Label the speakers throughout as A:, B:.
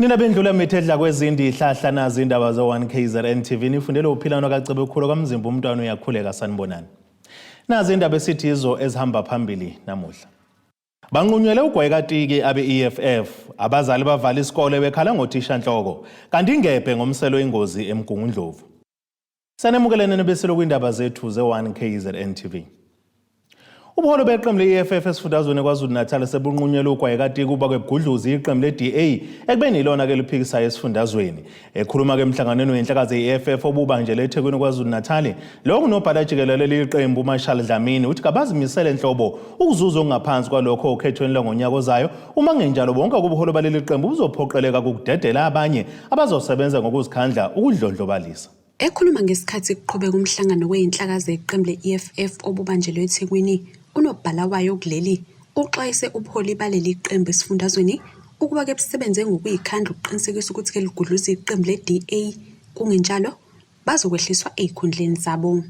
A: Nina bendlula mithedla kwezindi ihlahla nazi indaba ze-1 KZN TV nifundele uphilano kaCebekhulu kaMzimba umntwana uyakhuleka sanibonani. Nazi indaba esithi izo ezihamba phambili namuhla. Banqunyelwe ugwayi katiki abe-EFF, abazali bavala isikole bekhala ngothishanhloko, kanti ingebhe ngomselo ingozi eMgungundlovu. Sanemukelene nebeselo kwindaba zethu ze-1 KZN TV. Ubuholi beqembu le-EFF esifundazweni KwaZulu-Natal sebunqunyelwe ugwayi katiki ukuba kwebugudluzi iqembu le-DA ekubeni yilona ke liphikisayo esifundazweni. Ekhuluma ke emhlanganweni wenhlaka ze-EFF obubanjelwe eThekwini KwaZulu-Natal, lo ngunobhala jikelele leli qembu uMarshall Dlamini uthi kabazimisele nhlobo ukuzuza okungaphansi kwalokho okhethweni lwangonyaka ozayo. Uma kungenjalo bonke ubuholi baleli qembu buzophoqeleka ukudedela abanye abazosebenza ngokuzikhandla ukudlondlobalisa.
B: Ekhuluma ngesikhathi kuqhubeka umhlangano wezinhlaka zeqembu le-EFF obubanjelwe eThekwini, unobhala wayo kuleli uxwayise ubuholi baleli qembu esifundazweni ukuba ke busebenze ngokuyikhandla ukuqinisekisa ukuthi ke ligudluza iqembu le-DA, kungenjalo bazokwehliswa ezikhundleni zabo.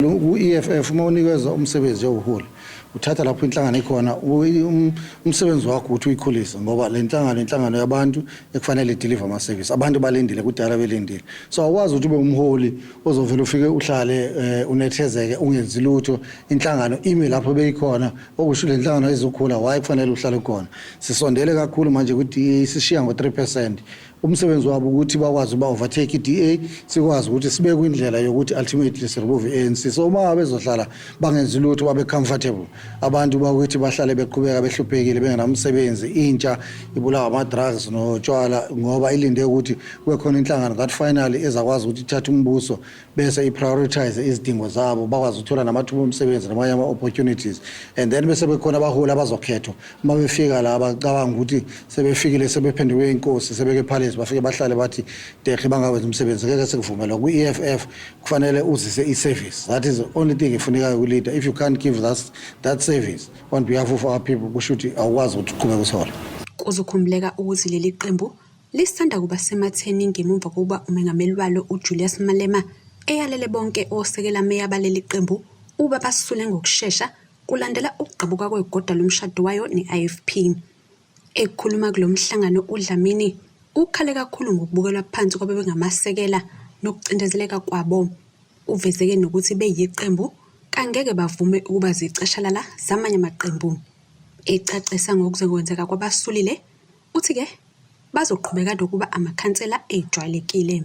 C: Ku-EFF uma unikezwa umsebenzi yowuholi uthatha lapho inhlangano ikhona, umsebenzi wakho ukuthi uyikhulise, ngoba le nhlangano inhlangano yabantu ekufanele ideliver ama-service. Abantu balindile, kudala belindile, so awukwazi ukuthi ube umholi ozovele ufike uhlale unethezeke ungenzi lutho, inhlangano ime lapho beyikhona. Okusho le nhlangano izokhula, why kufanele uhlale khona? Sisondele kakhulu manje kwi-DA, sishiya ngo-3%. Umsebenzi wabo ukuthi bakwazi uba overtake i-DA, sikwazi ukuthi sibe kwindlela yokuthi ultimately siremove i-ANC. So uma bezohlala bangenzi lutho, babe comfortable, abantu bakuthi bahlale beqhubeka behluphekile, bengenamsebenzi, intsha ibulawa ama-drugs notshwala ngoba ilinde ukuthi kube khona inhlangano that finally ezakwazi ukuthi ithathe umbuso bese i-prioritize izidingo zabo, bakwazi ukuthola namathuba omsebenzi namanye ama-opportunities. And then bese bekhona abaholi abazokhethwa. Uma befika la bacabanga ukuthi sebefikile, sebephenduke inkosi, sebeke palace, bafike bahlale bathi dehe, bangawenza umsebenzi. Ngeke sikuvumelwa kwi-EFF. Kufanele uzise i-service. That is the only thing efunekayo kwi-leader. If you can't give that service on behalf of our people, kusho ukuthi awukwazi ukuthi uqhubeke usihole.
B: Kuzokhumbuleka ukuthi leli qembu lisanda kuba sematheni ngemuva kokuba umengameli walo uJulius Malema eyalele bonke osekela meya baleli qembu ukuba basule ngokushesha kulandela ukugqabuka kwegoda lomshado wayo ne-IFP. Ekhuluma kulo mhlangano, uDlamini ukhale kakhulu ngokubukelwa phansi kwabebengamasekela nokucindezeleka kwabo. Uvezeke nokuthi beyiqembu kangeke bavume ukuba zicashalala zamanye amaqembu. Ecacisa ngokuzokwenzeka kwabasulile, uthi-ke bazoqhubeka nokuba amakhansela ejwayelekile.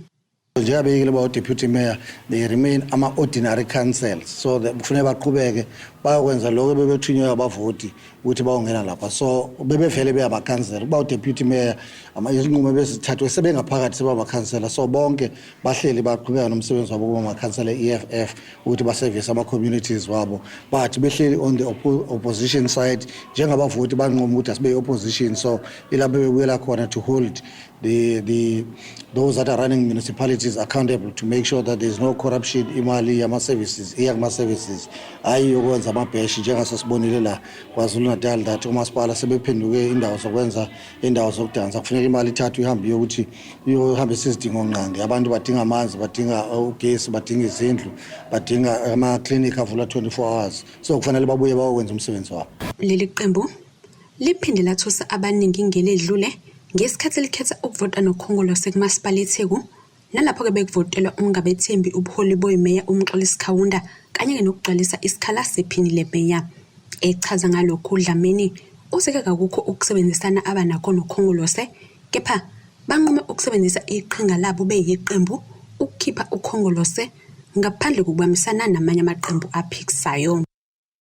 C: Njengabe ba deputy mayor, they remain ama-ordinary councils, so kufuneka baqhubeke bayokwenza lokho bebethunywe abavoti ukuthi bayongena lapha. So bebevele beyamakhansela, kuba u-deputy mayor isinqumo besithathwe sebengaphakathi sebamakhansela. So bonke bahleli baqhubeka nomsebenzi wabo kuba amakhansela e-EFF ukuthi basevise ama-communities wabo, but behleli on the opposition side njengabavoti banquma ukuthi asibe i-opposition. So ilapho bebuyela khona to hold the those that are running municipalities accountable to make sure that there is no corruption, imali yama-services iya kuma-services, hayi yokwenza amabheshi njengasesibonile la KwaZulu Natal that umasipala sebephenduke indawo zokwenza indawo zokudansa. Kufuneka imali ithathwe ihambe iyokuthi iyohambisa izidingo ngqangi. Abantu badinga amanzi, badinga ugesi, badinga izindlu, badinga ama-clinic avula 24 hours, so kufanele babuye bayokwenza umsebenzi wabo.
B: Leli qembu liphinde lathusa abaningi ngeledlule ngesikhathi likhetha ukuvota noKhongolose kuMasipala iTheku, nalapho-ke bekuvotelwa ukungabethembi ubuholi boyimeya uMxolisi Kaunda kanye-ke nokugcwalisa isikhala sephini lemeya. Echaza ngalokhu, uDlamini uthe-ke kakukho ukusebenzisana abanakho noKhongolose, kepha banqume ukusebenzisa iqhinga labo beyiqembu ukukhipha uKhongolose ngaphandle kokubambisana namanye amaqembu aphikisayo.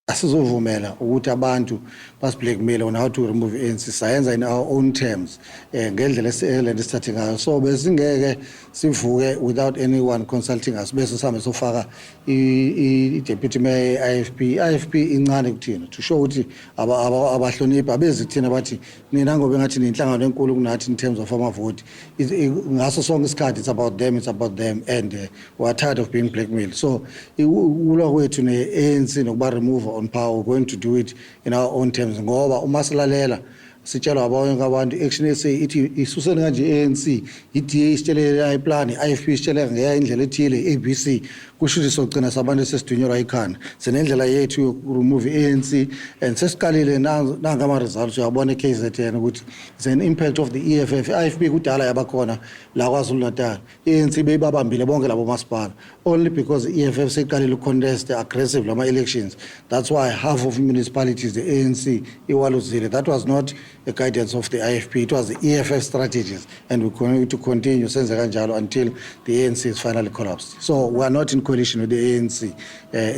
C: Asizovumela ukuthi abantu basiblackmail on how to remove i-ANC. Sayenza in our own terms, ngendlela lento esithathe ngayo. So besingeke sivuke without anyone consulting us bese sihambe sofaka i-deputy mayor i-IFP. I-IFP incane kuthina, to show ukuthi abahloniphi, abezi kuthina bathi nina ngoba engathi ninhlangano enkulu kunathi in terms of amavoti. Ngaso sonke isikhathi it's about them, it's about them, and we are tired of being blackmailed. So ukulwa kwethu ne-ANC nokuba remove on power, we're going to do it in our own terms, ngoba uma silalela Sitshelwa abanye abantu, i-Action SA ithi isuseni kanje i-ANC, i-DA isitshele iplan, i-IFP isitshele ngeya indlela ethile, i-ABC. Kusho ukuthi sogcina sabantu sesidunyelwa ikhanda. Sinendlela yethu yokuremove i-ANC and sesiqalile. Nanga ama-results uyabona e-KZN ukuthi it's an impact of the EFF. I-IFP kudala yabakhona la KwaZulu Natal, i-ANC beyibabambile bonke labo masipala. Only because i-EFF seyiqalile ukucontest aggressive lama-elections, that's why half of municipalities the ANC iwaluzile. That was not a guidance of the IFP, it was the EFF strategies, and we're going to continue senze kanjalo until the ANC is finally collapsed. So we are not in coalition with the ANC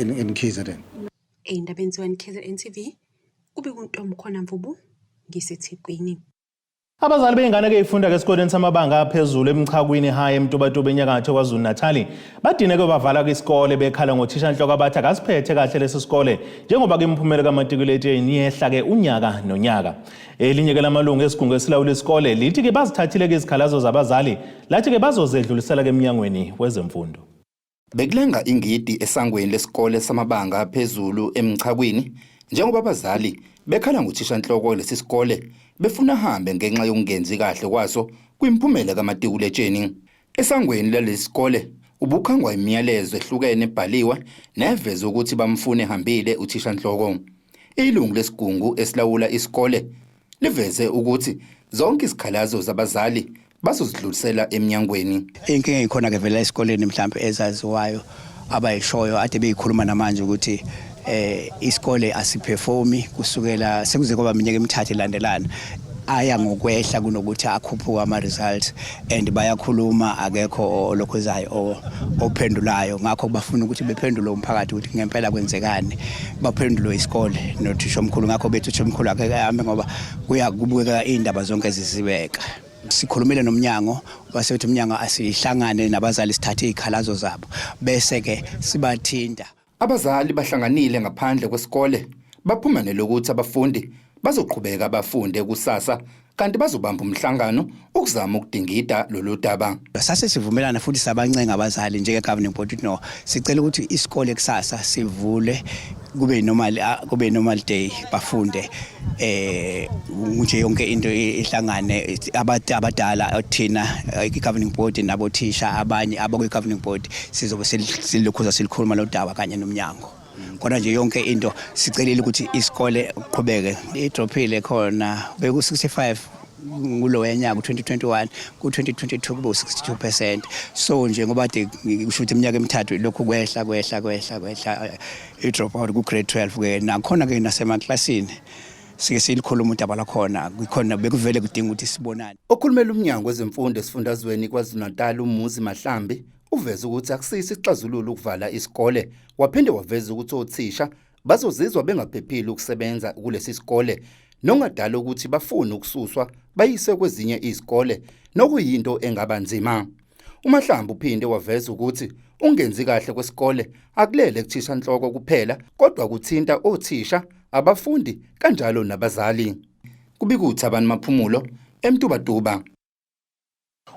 C: in KZN.
B: Ey'ndabeni ze-1 KZN TV, kube kuNtomkhona Mvubu, ngiseThekwini.
A: Abazali bey'ngane-ke ey'funda-ke esikoleni samabanga aphezulu eMchakwini High eMtubatuba enyakatho KwaZulu Natali badineke bavala isikole bekhala ngothishanhloko abathi akasiphethe kahle lesi sikole njengoba-ke imiphumela kamatikuletsheni iyehla-ke unyaka nonyaka. Elinye-ke lamalungu esigungu esilawula isikole lithi-ke bazithathile-ke izikhalazo zabazali, lathi-ke bazozedlulisela-ke emnyangweni wezemfundo.
D: Bekulenga ingidi esangweni lesikole samabanga aphezulu eMchakwini njengoba abazali bekhala ngothishanhloko lesi sikole befuna ahambe ngenxa yokungenzi kahle kwaso kwimiphumela kamatikuletsheni. Esangweni lalesi sikole ubukhangwa imiyalezo ehlukene ebhaliwe neveza ukuthi bamfune ehambile uthishanhloko. Ilungu lesigungu esilawula isikole liveze ukuthi zonke izikhalazo zabazali bazozidlulisela emnyangweni.
E: Inkinga eyikhona ke vele esikoleni mhlawumbe ezaziwayo abayishoyo ade beyikhuluma namanje ukuthi isikole asiperformi kusukela sekuze kwaba iminyaka emithathu ilandelana, aya ngokwehla kunokuthi akhuphuka ama-results, and bayakhuluma akekho olokhuzayo ophendulayo. Ngakho bafuna ukuthi bephendule umphakathi ukuthi ngempela kwenzekani, baphendulwe isikole nothisha omkhulu. Ngakho bethi uthisha omkhulu akeke ahambe ngoba kuya kubukeka iy'ndaba zonke zizibeka. Sikhulumile nomnyango, wase uthi umnyango asihlangane nabazali sithathe iy'khalazo zabo bese-ke sibathinta.
D: Abazali bahlanganile ngaphandle kwesikole baphuma nelokuthi abafundi bazoqhubeka bafunde kusasa, kanti bazobamba umhlangano ukuzama ukudingida lolu daba.
E: Sase sivumelana futhi sabancenga abazali njenge-governing board ukuthi no, sicela ukuthi isikole kusasa sivule kube normal day, bafunde nje yonke into ihlangane, abadala, thina i-governing board nabothisha abanye abakwi-governing board, sizobe silokhuza silikhuluma lo daba kanye nomnyango khona nje yonke into. Sicelile ukuthi isikole uqhubeke. Idrophile khona, beku-65 kulo nyaka u-2021, ku-2022 kube u-62%. So nje ngoba kade kusho ukuthi iminyaka emithathu lokhu kwehla kwehla kwehla kwehla i-drop out ku-grade 12 ke, nakhona ke nasemaklasini sike silikhuluma udaba lwakhona, kukhona bekuvele kudinga ukuthi sibonane.
D: Okhulumela umnyango wezemfundo esifundazweni KwaZulu-Natal uMuzi Mahlambi uveze ukuthi akusiso isixazululo ukuvala isikole, waphinde waveza ukuthi othisha bazozizwa bengaphephile ukusebenza kulesi sikole nongadala ukuthi bafune ukususwa bayiswe kwezinye izikole, nokuyinto engaba nzima. UMahlambi uphinde waveza ukuthi ungenzi kahle kwesikole akulele kuthisha nhloko kuphela, kodwa kuthinta othisha, abafundi kanjalo nabazali. Kubika uThabani Maphumulo eMtubatuba.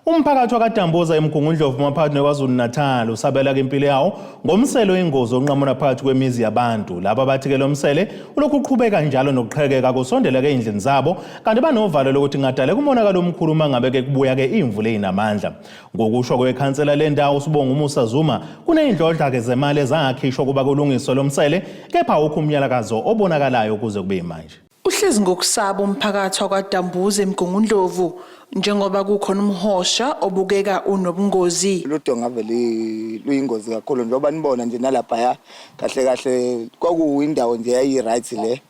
A: Umphakathi wakaDambuza eMgungundlovu maphakathi neKwaZulu Natal usabela ke impilo yawo ngomsele oyingozi onqamula phakathi kwemizi yabantu. Laba bathi ke lo msele ulokhu uqhubeka njalo nokuqhekeka kusondela ke ey'ndlini zabo, kanti banovalo lokuthi kungadaleka umonakalo omkhulu uma ngabe ke kubuya ke imvula eyinamandla. Ngokusho kwekhansela lendawo uSibonga uMusa Zuma, kuney'ndlodla ke zemali ezakhishwa kuba kulungiswe lo msele, kepha awukho umnyalakazo obonakalayo kuze kube yimanje.
F: Uhlezi ngokusaba umphakathi wakwaDambuza eMgungundlovu njengoba kukhona umhosha obukeka unobungozi.
G: Ludonga vele luyingozi kakhulu njengoba nibona nje nalaphaya. Kahle kahle kwakuyindawo nje yayi-right le,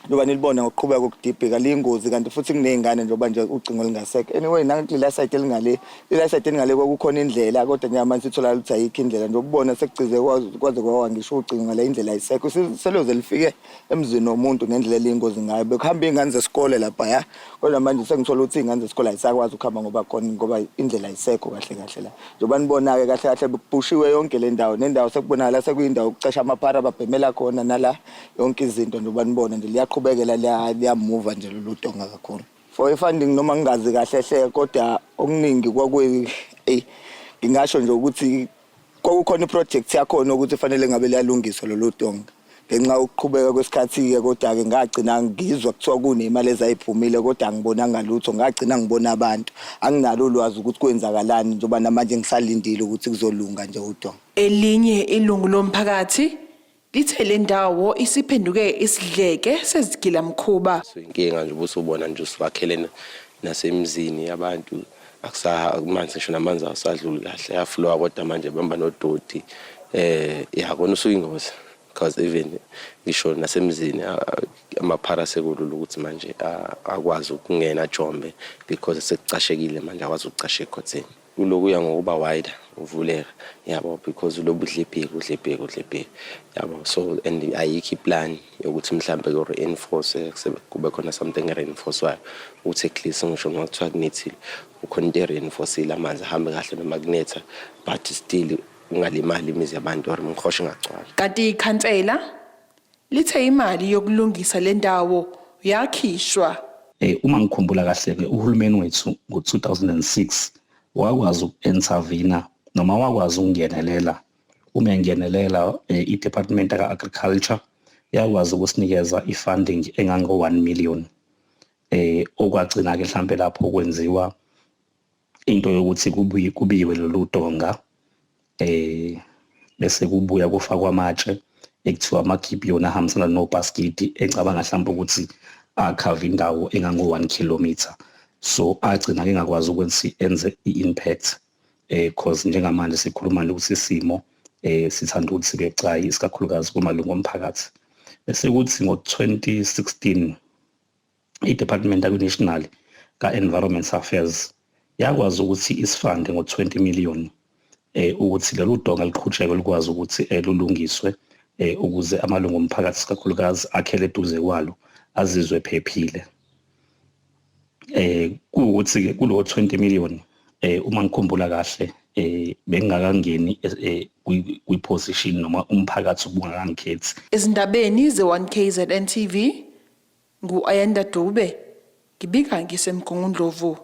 G: njengoba nilibona ngokuqhubeka kokudibhika liyingozi, kanti futhi kuney'ngane njengoba nje ucingo lingasekho. Anyway, nakulela side elingale, lela side elingale kwakukhona indlela, kodwa njengamanje sitholakala ukuthi ayikho indlela. Njengoba ubona sekucize kwaze kwawa ngisho ucingo ngale indlela, ayisekho. Seloze lifike emzini womuntu ngendlela eliyingozi ngayo. Bekuhamba iy'ngane zesikole laphaya, kodwa manje sengithola ukuthi iy'ngane zesikole ayisakwazi ukuhamba ngoba khona ngoba indlela ayisekho kahle kahle la. Njengoba nibona-ke kahle kahle bekubhushiwe yonke le ndawo, nendawo sekubonakala sekuyindawo yokucasha amaphara ababhemela khona nala yonke izinto. Njengoba nibona nje liyaqhubekela liyamuva nje lolu donga kakhulu. For i-funding noma ngingazi kahle hle, kodwa okuningi kwakuyi eyi ngingasho nje ukuthi kwakukhona iproject yakhona ukuthi fanele ngabe liyalungiswa lolu donga. Ngenxa yokuqhubeka kwesikhathi-ke kodwa-ke ngagcina ngizwa kuthiwa kunemali ezayiphumile kodwa angibonanga lutho, ngagcina ngibona abantu. Anginalo ulwazi ukuthi kwenzakalani njengoba namanje ngisalindile ukuthi kuzolunga nje udonga.
F: Elinye ilungu lomphakathi lithe le ndawo isiphenduke isidleke sezigilamkhuba.
H: So inkinga nje ubusubona nje usubakhelene nasemzini yabantu akusamanzi ngisho namanzi awasadluli kahle ayaflowa kodwa manje bamba nodoti ya kona usuyingozi because even ngisho nasemzini amaphara sekulula ukuthi manje akwazi ukungena ajombe because sekucashekile manje akwazi ukucasha ekhotheni. Kuloku uya ngokuba wider uvuleka yabo because ulobu udlebheki udlebheki udlebheki yabo so and ayikho iplan yokuthi mhlambe ku reinforce kube khona something reinforcewayo ukuthi at least ngisho noma kuthiwa kunethile kukhona into e-reinforcile amanzi ahambe kahle noma kunetha but still ungalimali imizi yabantu or imihosha ingagcwali.
F: Kanti ikhansela lithe imali yokulungisa le ndawo yakhishwa.
I: Uma ngikhumbula kahle ke uhulumeni wethu ngo-2006 wakwazi uku-intervene noma wakwazi ukungenelela. Uma engenelela i-Department ka-Agriculture yakwazi ukusinikeza i-funding engango-1 million. Okwagcina ke mhlambe lapho kwenziwa into yokuthi kubuye kubiwe lolu donga bese kubuya kufakwa amatshe ekuthiwa amagibion ahambisana nobhaskidi ecabanga mhlawumbe ukuthi akhava indawo engango-1 kilometer, so agcina engakwazi ukuthi enze i-impact cause njengamanje sikhuluma nje ukuthi isimo sithanda ukuthi sibe bucayi isikakhulukazi kumalungu omphakathi. Bese kuthi ngo-2016 i-Department yakwi-National ka-Environment Affairs yakwazi ukuthi isifande ngo-20 million ukuthi lolu donga liqhutshekwe likwazi ukuthi lulungiswe ukuze amalungu omphakathi isikakhulukazi akhele eduze kwalo azizwe phephile. Kuwukuthi ke kulo 20 million uma ngikhumbula kahle bengingakangeni kwi-position noma umphakathi ubungakangikhethi.
F: Ezindabeni ze-1 KZN TV ngu-Ayanda Dube ngibika ngiseMgungundlovu.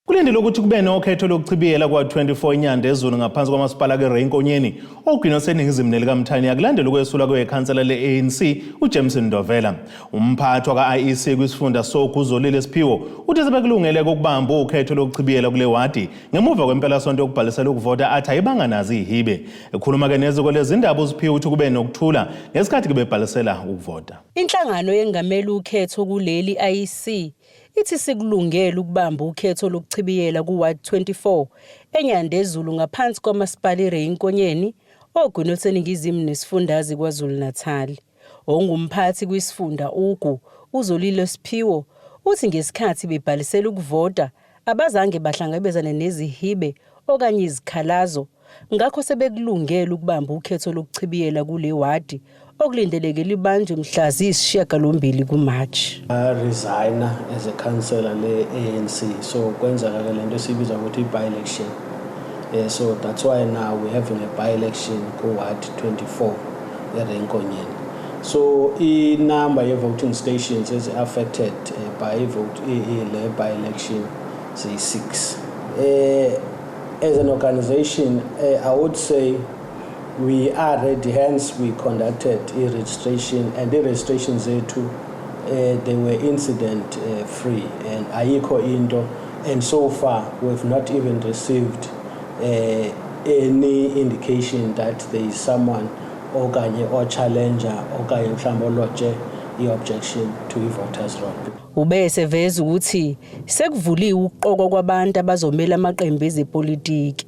A: Kulindele ukuthi kube nokhetho lokuchibiyela kwa-24 iNyandezulu ngaphansi kwamasipala ke-Ray Nkonyeni ogwini oseningizimu nelikaMthaniya kulandela ukwesula kwekhansela le-ANC uJameson Ndovela. Umphathi waka-IEC kwisifunda Sogu uZolile Siphiwo uthi sebekulungele ukubamba ukhetho lokuchibiyela kule wadi ngemuva kwempelasonto yokubhalisela ukuvota athi ayibanga nazo ihibe. Ekhuluma-ke neziko lezindaba uSiphiwo uthi kube nokuthula ngesikhathi ke bebhalisela ukuvota.
J: Inhlangano yengamela ukhetho kuleli IEC ithi sikulungele ukubamba ukhetho lokuchibiyela ku-Ward 24 eNyandezulu ngaphansi kwamasipala iRay Nkonyeni ogwini oluseningizimu nesifundazwe KwaZulu-Natal. Ongumphathi kwisifunda Ugu uZolile Siphiwo uthi ngesikhathi bebhalisela ukuvota abazange bahlangabezane nezihibe okanye izikhalazo ngakho sebekulungele ukubamba ukhetho lokuchibiyela kule wadi okulindeleke libanjwe mhla ziyisishiyagalombili kuMarch.
K: Resigna as a councillor le-ANC, so kwenzeka ke lento esiyibiza ukuthi i-by-election. So that's why now we're having a by-election ku-ward 24 eRay Nkonyeni. So i-number ye-voting stations ezi-affected by vote le by-election ziyi-6. As an organization, I would say we are ready, hence we conducted e-registration, and the registration zethu they were incident free and ayikho into, and so far we've not even received any indication that there is someone okanye o-challenger okanye mhlawumbe o-lodge i-objection to i-voters roll.
J: Ube eseveza ukuthi sekuvuliwe ukuqokwa kwabantu abazomela amaqembu ezepolitiki.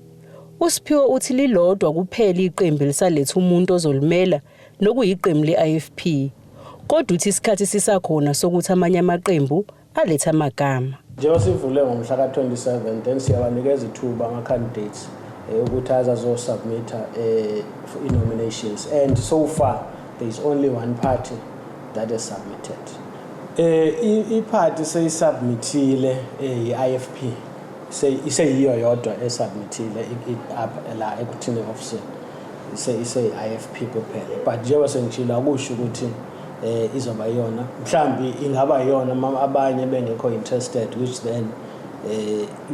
J: USiphiwo uthi lilodwa kuphela iqembu elisaletha umuntu ozolimela nokuyiqembu le-IFP. Kodwa uthi isikhathi sisakhona sokuthi amanye amaqembu alethe amagama.
K: Njengoba sivule ngomhla ka-27, then siyabanikeza ithuba ama-candidates ukuthi aze azosubmitha i-nominations, and so far there is only one party that has submitted. I-party seyisubmithile i-IFP, iseyiyo yodwa esubmithile la ekuthini ofisini, ise-IFP kuphela, but njengoba sengishilo akusho ukuthi izoba iyona, mhlambi ingaba iyona abanye bengekho interested, which then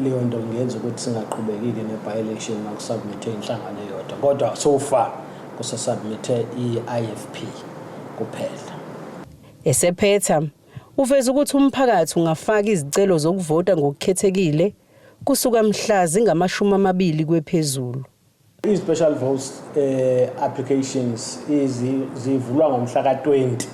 K: leyo nto kungenza ukuthi singaqhubeki-ke ne-by-election makusubmithe inhlangano eyodwa, kodwa so far kusasubmithe i-IFP. kuphela.
J: Esephetha, uveze ukuthi umphakathi ungafaka izicelo zokuvota ngokukhethekile kusuka mhla zingama-20 kwephezulu.
K: I-special votes applications zivulwa ngomhla ka-20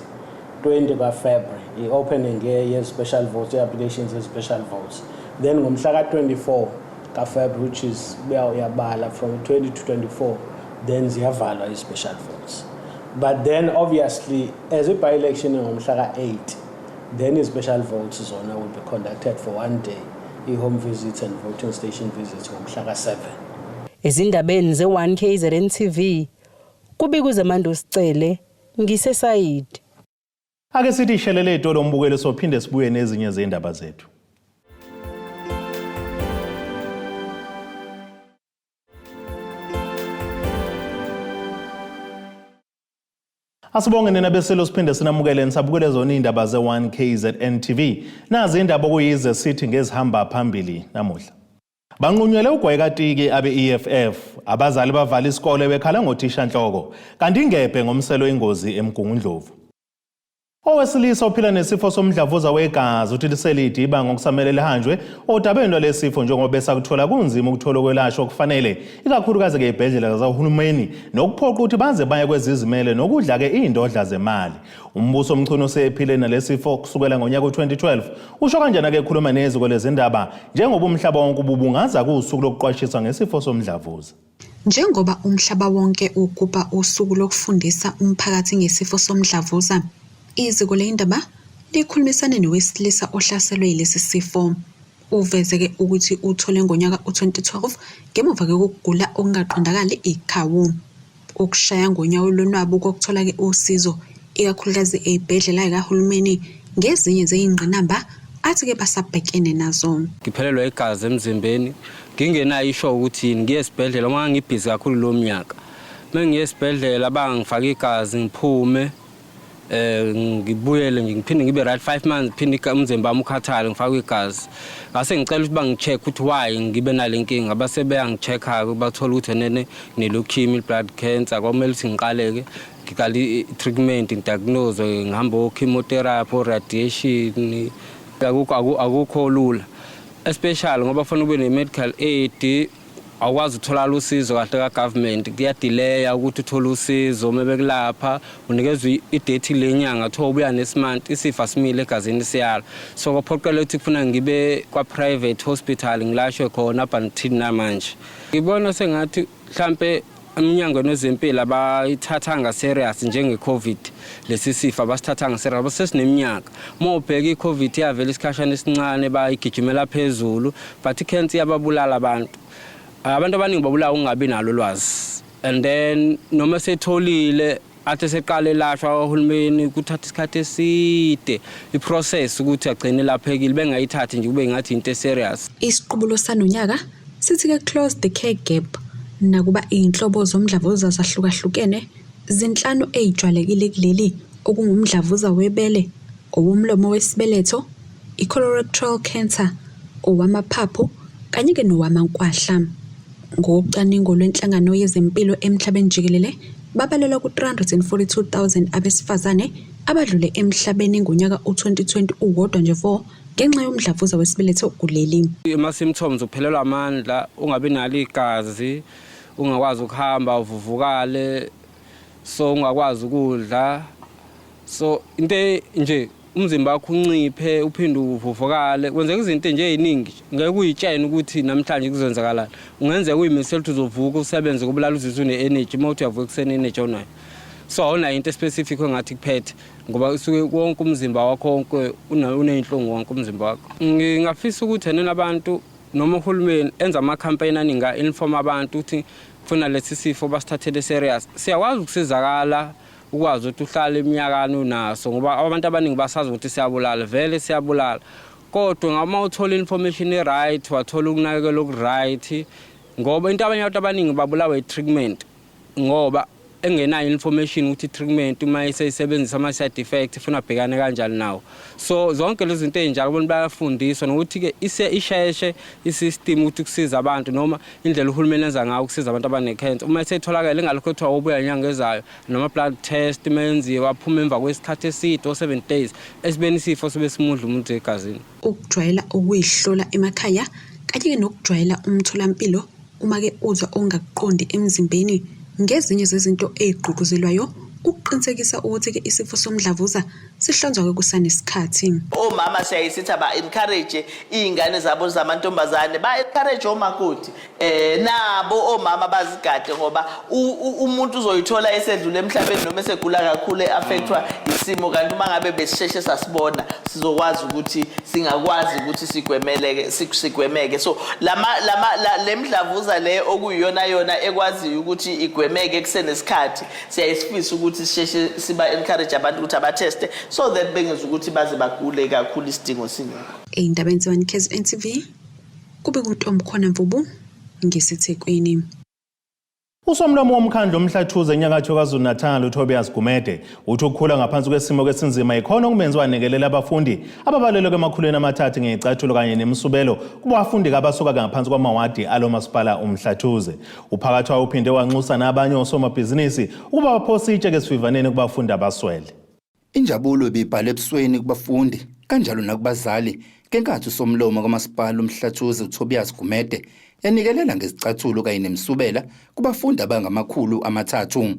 K: 20 kaFebruary, i-opening ye-special votes, i-applications ye-special votes. Then ngomhla ka-24 kaFebruary, which is uyabala from 20 to 24, then ziyavalwa i-special votes. But then obviously as i-by-election ngomhla ka-8, then i-special votes zona will be conducted for one day, i-home visits and voting station visits ngomhla ka-7.
J: Ezindabeni ze-1 KZN TV, kubikwa uZamando Sicele, ngiseSayidi.
A: Ake sithi ishelele itolo umbukelo, sophinde sibuye nezinye zendaba zethu. Asibonge nina beselo, siphinde sinamukele nisabukele zona iy'ndaba ze-1 KZN TV. Nazi indaba okuyize sithi ngezihamba phambili namuhla. Banqunyelwe ugwayikatiki abe-EFF, abazali bavala isikole bekhala ngothishanhloko, kanti ingebhe ngomselo ingozi eMgungundlovu. Owesilisa ophila nesifo somdlavuza wegazi uthi liselide ibanga okusamele lihanjwe odabeni lwalesifo njengoba besakuthola kunzima ukuthola ukwelashwa okufanele, ikakhulukazi-ke ey'bhedlela zikahulumeni, nokuphoqa ukuthi baze baye kwezizimele nokudla-ke iy'ndodla zemali. Umbuso Mchunu usephile nalesifo kusukela ngonyaka u-2012. Usho kanjena-ke ekhuluma neziko lezindaba njengoba umhlaba wonke ububungaza kuwusuku lokuqwashiswa ngesifo somdlavuza.
B: Njengoba umhlaba wonke ugubha usuku lokufundisa umphakathi ngesifo somdlavuza, iziko leyindaba likhulumisane nowesilisa ohlaselwe yilesi sifo. Uveze-ke ukuthi uthole ngonyaka u-2012 ngemuva-ke kokugula okungaqondakali ikhawu. Ukushaya ngonyawo lonwabu kokuthola-ke usizo, ikakhulukazi ey'bhedlela zikahulumeni, ngezinye zey'ngqinamba athi-ke basabhekene nazo.
L: Ngiphelelwa igazi emzimbeni, ngingenayo isho ukuthi yini, ngiye esibhedlela uma ngibhizi kakhulu lo mnyaka. Uma ngiye esibhedlela bangifaka igazi ngiphume, ngibuyele nje ngiphinde ngibe right 5 months, phinde umzimba wami ukhathale, ngifake igazi. Ngase ngicela ukuthi bangi-check ukuthi why ngibe nale nkinga, base beyangi-check-ke bathola ukuthi enene ngine-leukemia, blood cancer. Kwakumele ukuthi ngiqale-ke ngiqale i-treatment, ngidiagnose, ngihambe o-chemotherapy, o-radiation. Akukho lula, especially ngoba kufanele ube ne-medical aid, awukwazi ukutholakala usizo kahle ka-government, kuyadileya ukuthi uthole usizo. Uma bekulapha unikezwa i-date lenyanga, kuthiwa ubuya next month, isifo asimile egazini siyala. So kwaphoqela ukuthi kufuna ngibe kwa-private hospital ngilashwe khona up until namanje. Ngibona sengathi mhlampe emnyangweni wezempilo abayithathanga serious njenge-COVID, lesi sifo abasithathanga serious, basesineminyaka. Uma ubheka i-COVID yavela isikhashana esincane, bayigijimela phezulu, but i-cancer iyababulala abantu. Abantu abaningi babulawa ukungabi nalo ulwazi, and then noma setholile athi seqale elashwa uhulumeni, kuthatha isikhathi eside i-process ukuthi agcine laphekile, bengayithathi nje kube ngathi into e-serious.
B: Isiqubulo sanonyaka sithi-ke "Close the Care Gap". Nakuba iy'nhlobo zomdlavuza zahlukahlukene, zinhlanu ey'jwayelekile kuleli, okungumdlavuza webele, owomlomo wesibeletho, i-colorectal cancer, owamaphaphu kanye-ke nowamankwahla. Ngocwaningo lwenhlangano yezempilo emhlabeni jikelele, babalelwa ku-342,000 abesifazane abadlule emhlabeni ngonyaka u-2020 uwodwa nje vo ngenxa yomdlavuza wesibeletho kuleli.
L: Ama-symptoms: uphelelwa amandla, ungabi nalo igazi, ungakwazi ukuhamba, uvuvukale, so ungakwazi ukudla, so into nje umzimba wakho unciphe, uphinde uvuvukale, kwenzeka izinto nje ey'ningi ngeke uyitshene ukuthi namhlanje kuzenzakalani. Ungenzeka uyimisele ukuthi uzovuka usebenze kubulala, uzizwe une-energy, uma uthi uyavuka ekuseni energy awunayo. So awunayo into especific engathi kuphethe, ngoba usuke wonke umzimba wakho wonke uney'nhlungu, wonke umzimba wakho. Ngingafisa ukuthi enene abantu noma uhulumeni enza ama-campaign aningi a-inform abantu ukuthi kufuna lesi sifo basithathele serious, siyakwazi ukusizakala, ukwazi ukuthi uhlale iminyakana unaso, ngoba abantu abaningi basazi ukuthi siyabulala, vele siyabulala, kodwa ngama uthola information e-right, wathola ukunakekela oku-right, ngoba into abanye abantu abaningi babulawa i-treatment ngoba engenayo information ukuthi i-treatment uma iseyisebenzisa ama-side effect ifuna abhekane kanjani nawo. So zonke lezi zinto ey'njalo abantu bayafundiswa nokuthi-ke isheshe i-system ukuthi kusiza abantu noma indlela uhulumeni enza ngayo ukusiza abantu abanekhensa. Uma esetholakele ingalokho kuthiwa ubuya inyanga ezayo noma blood test menziwa aphuma emva kwesikhathi eside o-7 days esibeni isifo sobe simudla umuntu egazini.
B: Ukujwayela ukuyihlola emakhaya kanye-ke nokujwayela umtholampilo uma-ke uzwa ongakuqondi emzimbeni ngezinye zezinto ey'gqugquzelwayo ukuqinisekisa ukuthi-ke isifo somdlavuza sihlonzwa-ke kusanesikhathi.
M: Omama siyaye sithi aba-encourage iy'ngane zabo zamantombazane, ba-encourage omakoti eh nabo omama bazigade ngoba umuntu uzoyithola esedlule emhlabeni noma esegula kakhulu e-affectwa isimo, kanti uma ngabe besisheshe sasibona sizokwazi ukuthi singakwazi ukuthi sigwemeleke sigwemeke. So lama lama le mdlavuza le okuyiyona yona ekwaziyo ukuthi igwemeke kusenesikhathi, siyayisifisa ukuthi sisheshe siba encourage abantu ukuthi abatheste so that bengeza ukuthi baze bagule kakhulu isidingo singekho.
B: Ey'ndabeni ze-1 KZN TV kube kuNtomkhona Mvubu ngiseThekwini.
A: Usomlomo womkhandlu oMhlathuze enyakatho KwaZulu-Natal uTobias Gumede uthi ukukhula ngaphansi kwesimo esinzima yikhona okumenze wanikelela abafundi ababalelwe emakhulwini amathathu ngezicathulo kanye nemisubelo kubafundi abasuka ngaphansi kwamawadi alo masipala uMhlathuze. Uphakathwayo uphinde wanxusa nabanye osomabhizinisi ukuba baphose itshe esivivaneni kubafundi abaswele.
D: Injabulo ibibhalwe ebusweni kubafundi kanjalo nakubazali ngenkathi usomlomo kamasipala uMhlathuze uTobias Gumede enikelela ngezicathulo kanye nemisubela kubafundi abangama-300.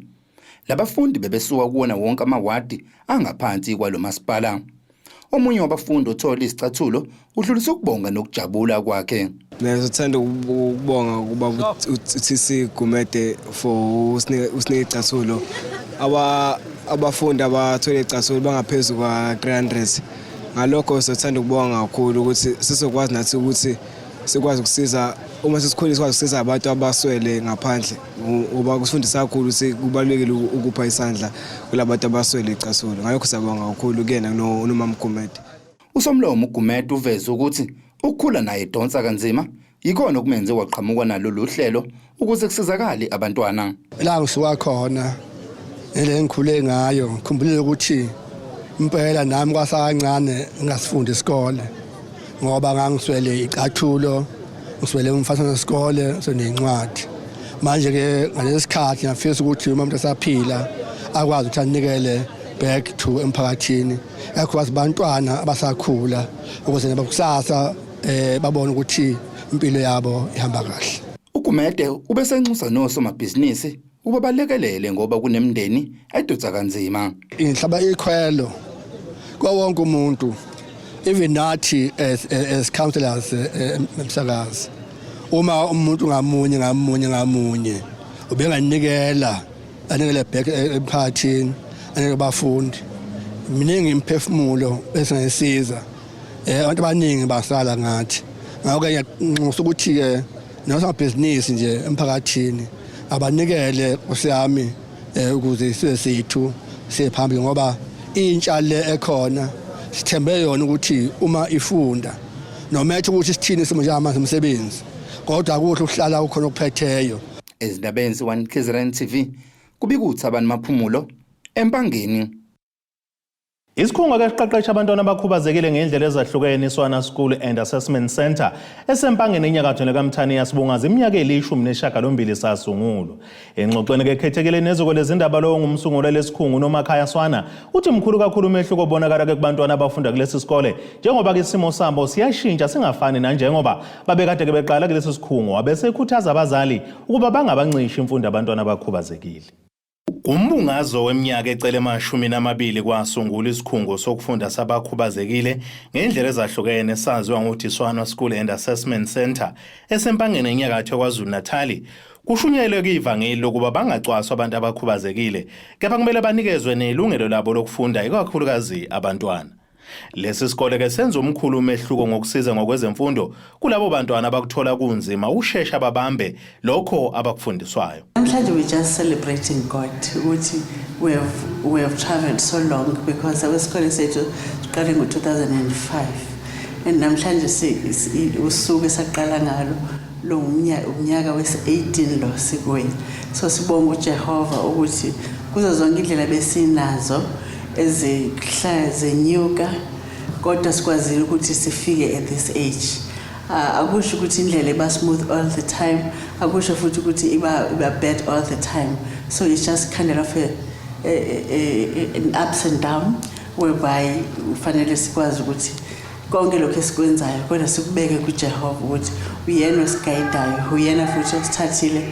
D: Labafundi bebesuka kuwona wonke amawadi angaphansi kwalo masipala. Omunye wabafundi othole izicathulo udlulisa ukubonga nokujabula kwakhe.
N: Mina sithanda ukubonga kuba uTC Gumede for usinike icathulo. Abafundi abathole icathulo bangaphezu kwa-300. Ngalokho sithanda ukubonga kakhulu ukuthi sizokwazi nathi ukuthi sikwazi ukusiza uma sesikhulile, sikwazi ukusiza abantu abaswele ngaphandle, ngoba kusifundisa kakhulu ukuthi kubalulekile ukupha isandla kulabantu abaswele icathulo. Ngalokho siyabonga kakhulu kuyena noMama Gumede.
D: Usomlomo uGumede uveze ukuthi ukukhula naye edonsa kanzima yikhona okumenze waqhamuka nalolu hlelo ukuze kusizakale abantwana.
O: La ngisuka khona nele ngikhule ngayo, ngikhumbulile ukuthi impela nami kwasakancane ngasifundi isikole ngoba ngangiswele icathulo, ngiswele umfana wesikole sonencwadi. Manje ke ngalesi sikhathi ngiyafisa ukuthi uma umuntu esaphila akwazi ukuthi anikele back to emphakathini, ikakhulukazi bantwana abasakhula, ukuze nabakusasa babone ukuthi impilo yabo ihamba kahle.
D: UGumede ubesenxusa nosomabhizinisi ukuba balekelele ngoba kunemindeni edonsa kanzima.
O: Inhlaba ikhwelo kwa wonke umuntu, even nathi as councillors, emsakazi, uma umuntu ngamunye ngamunye ngamunye ubenganikela, anikele back emphakathini, anike abafundi, miningi imiphefumulo esingayisiza. Abantu abaningi basala ngathi. Ngakho-ke ngiyanxusa ukuthi-ke nosomabhizinisi nje emphakathini abanikele kusiyami ukuze isizwe sethu siye phambili, ngoba intsha le ekhona sithembe yona ukuthi uma ifunda, noma ethi ukuthi sithini isimo njengamanje umsebenzi, kodwa akuhle ukuhlala ukhona okuphetheyo.
D: Ezindabeni ze-1 KZN TV kubika uThabani Maphumulo eMpangeni.
A: Isikhungo esiqeqesha abantwana abakhubazekile ngendlela ezahlukene iSwana School and Assessment Centre eseMpangeni enyakatho nekaMthaniya sibungaza iminyaka eli-18 sasungulwa. Engxoxweni kekhethekile neziko lezindaba, lowo ngumsunguli lesikhungo uNomakhaya Swana uthi mkhulu kakhulu umehluko obonakala ke kubantwana abafunda kulesi sikole, njengoba ke isimo sabo siyashintsha singafani nanjengoba babekade ke beqala kulesi sikhungo. Wabese ekhuthaza abazali ukuba bangabancishi imfundo abantwana abakhubazekile. Kumbungazo weminyaka ecele 20 kwasungula isikhungo sokufunda sabakhubazekile ngendlela ezahlukene saziwa ngokuthi Swana School and Assessment Centre eseMpangeni enyakatho KwaZulu-Natali. Kushunyelwe kuyivangeli lokuba bangacwaswa abantu abakhubazekile, kepha kumele banikezwe nelungelo labo lokufunda, ikakhulukazi abantwana. Lesi sikole ke senza omkhulu umehluko ngokusiza ngokwezemfundo kulabo bantwana abakuthola kunzima ushesha babambe lokho abakufundiswayo.
P: Namhlanje we just celebrating God ukuthi we have traveled so long, because abesikole sethu siqale ngo-2005. And namhlanje usuku esaqala ngalo lo umnyaka wesi-18 lo sikuye. So sibonga uJehova ukuthi kuzo zonke indlela besinazo ezihlala zenyuka kodwa sikwazile ukuthi sifike at this age. Akusho ukuthi indlela iba smooth all the time, akusho futhi ukuthi iba bad all the time. So it's just kind of an ups and down whereby ufanele sikwazi ukuthi konke lokhu esikwenzayo kodwa sikubeke kuJehova ukuthi uyena osigayidayo, uyena futhi osithathile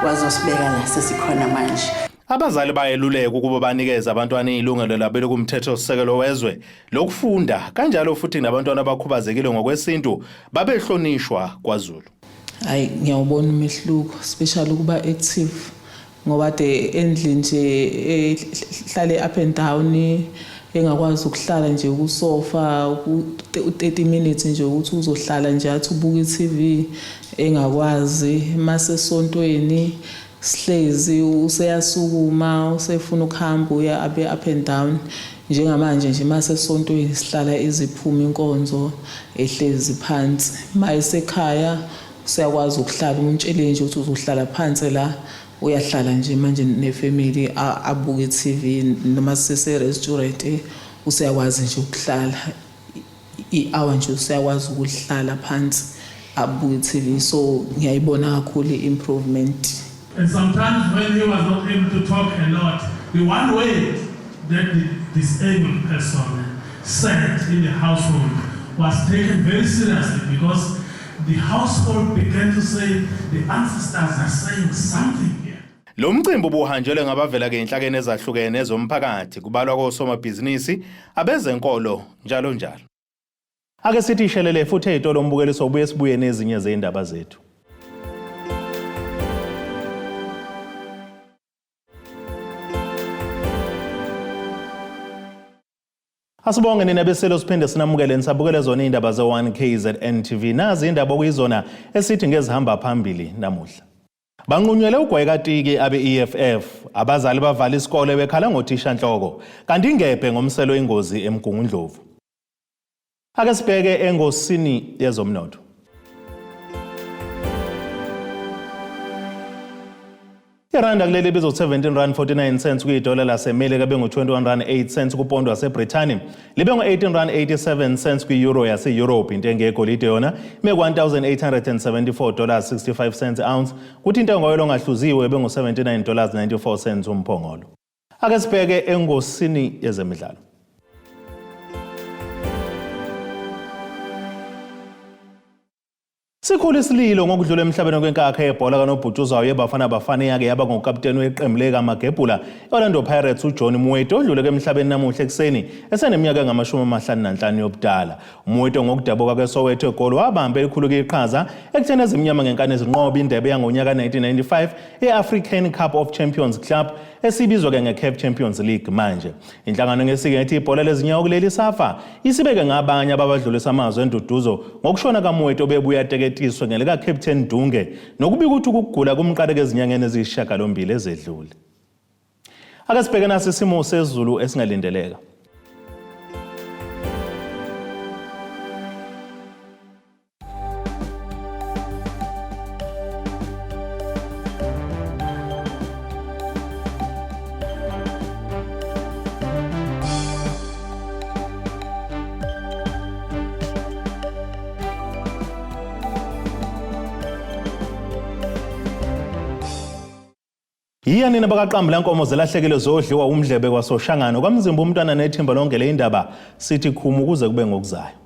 P: wazosibeka la sesikhona manje.
A: Abazali bayeluleka ukuba banikeze abantwana ilungelo labo lokumthethosisekelo wezwe lokufunda, kanjalo futhi nabantwana abakhubazekile ngokwesintu babehlonishwa kwaZulu.
Q: Hayi, ngiyawubona umehluko, especially ukuba active, ngoba de endlini nje ehlale up and down, engakwazi ukuhlala nje kusofa u-30 minutes nje ukuthi uzohlala nje athi ubuka i-TV, engakwazi. Mase esontweni sihlezi useyasukuma, usefuna ukuhamba, uya abe up and down. Njengamanje nje mase esontweni sihlala iziphuma inkonzo ehlezi phansi. Mayesekhaya useyakwazi ukuhlala, umtshele nje ukuthi uzohlala phansi la, uyahlala nje manje nefamily abuke i-TV, noma sese-restaurant useyakwazi nje ukuhlala i-hour nje, useyakwazi ukuhlala phansi abuke i-TV. So ngiyayibona kakhulu i-improvement.
R: And sometimes when he was not able to talk a lot, the one word that the disabled person said in the household was taken very seriously, because the household began to say, the ancestors are saying something here.
A: Lo mcimbi ubuhanjelwe ngabavela key'nhlakeni ezahlukene zomphakathi, kubalwa kosomabhizinisi, abezenkolo, njalo njalo. Ake sithi ishelele futhi ey'tolo umbukeliso, ubuye sibuye nezinye zey'ndaba zethu. Asibonge nina beselo, siphinde sinamukele nisabukele zona iy'ndaba ze-1 KZN TV. Nazi indaba okuyizona esithi ngezihamba phambili namuhla. Banqunyelwe ugwayi katiki abe-EFF, abazali bavala isikole bekhala ngothishanhloko, kanti ingebhe ngomselo ingozi eMgungundlovu. Ake sibheke engosini yezomnotho. Iranda kuleli ibizo 17 rand 49 cents kuyidola laseMelika, bengu-21 rand 8 cents kupondo waseBrithani, libe ngu-18 rand 87 cents kwi-euro yase-Europe. Intengo yegolide yona ime ku-1874 dollars 65 cents ounce, kuthi intengo yoyilo ongahluziwe bengu-79 dollars 94 cents umphongolo. Ake sibheke engosini yezemidlalo. Sikhulu isililo ngokudlula emhlabeni kwenkakha yebhola kanobhutshuzwayo yeBafana Bafana eyake yaba ngukaputeni weqembu likaMagebhula i-Orlando Pirates, uJohn Moeti, odlule emhlabeni namuhla ekuseni eseneminyaka engama-55 yobudala. UMoeti, ngokudabuka kweSoweto eGoli, wabamba elikhulu iqhaza ekutheni ezimnyama ngenkani zinqobe indebe yangonyaka 1995 e-African Cup of Champions Club, esibizwa-ke nge-CAF Champions League manje. Inhlangano ngesike ngethi ibhola lezinyawo kuleli, SAFA, isibeke ngabanye ababadlulisa amazwi enduduzo ngokushona kaMoeti, obebuye ateketiswe ngelika-Captain Dunge, nokubika ukuthi ukugula kumqaleke ezinyangeni eziyisishiyagalombili ezedlule. Ake sibheke nasi isimo sezulu esingalindeleka. Yiya nina bakaqambu lankomo zelahlekile zodliwa umdlebe kwaSoshangano kwaMzimba, umntwana nethimba lonke le indaba sithi khumu kuze kube ngokuzayo.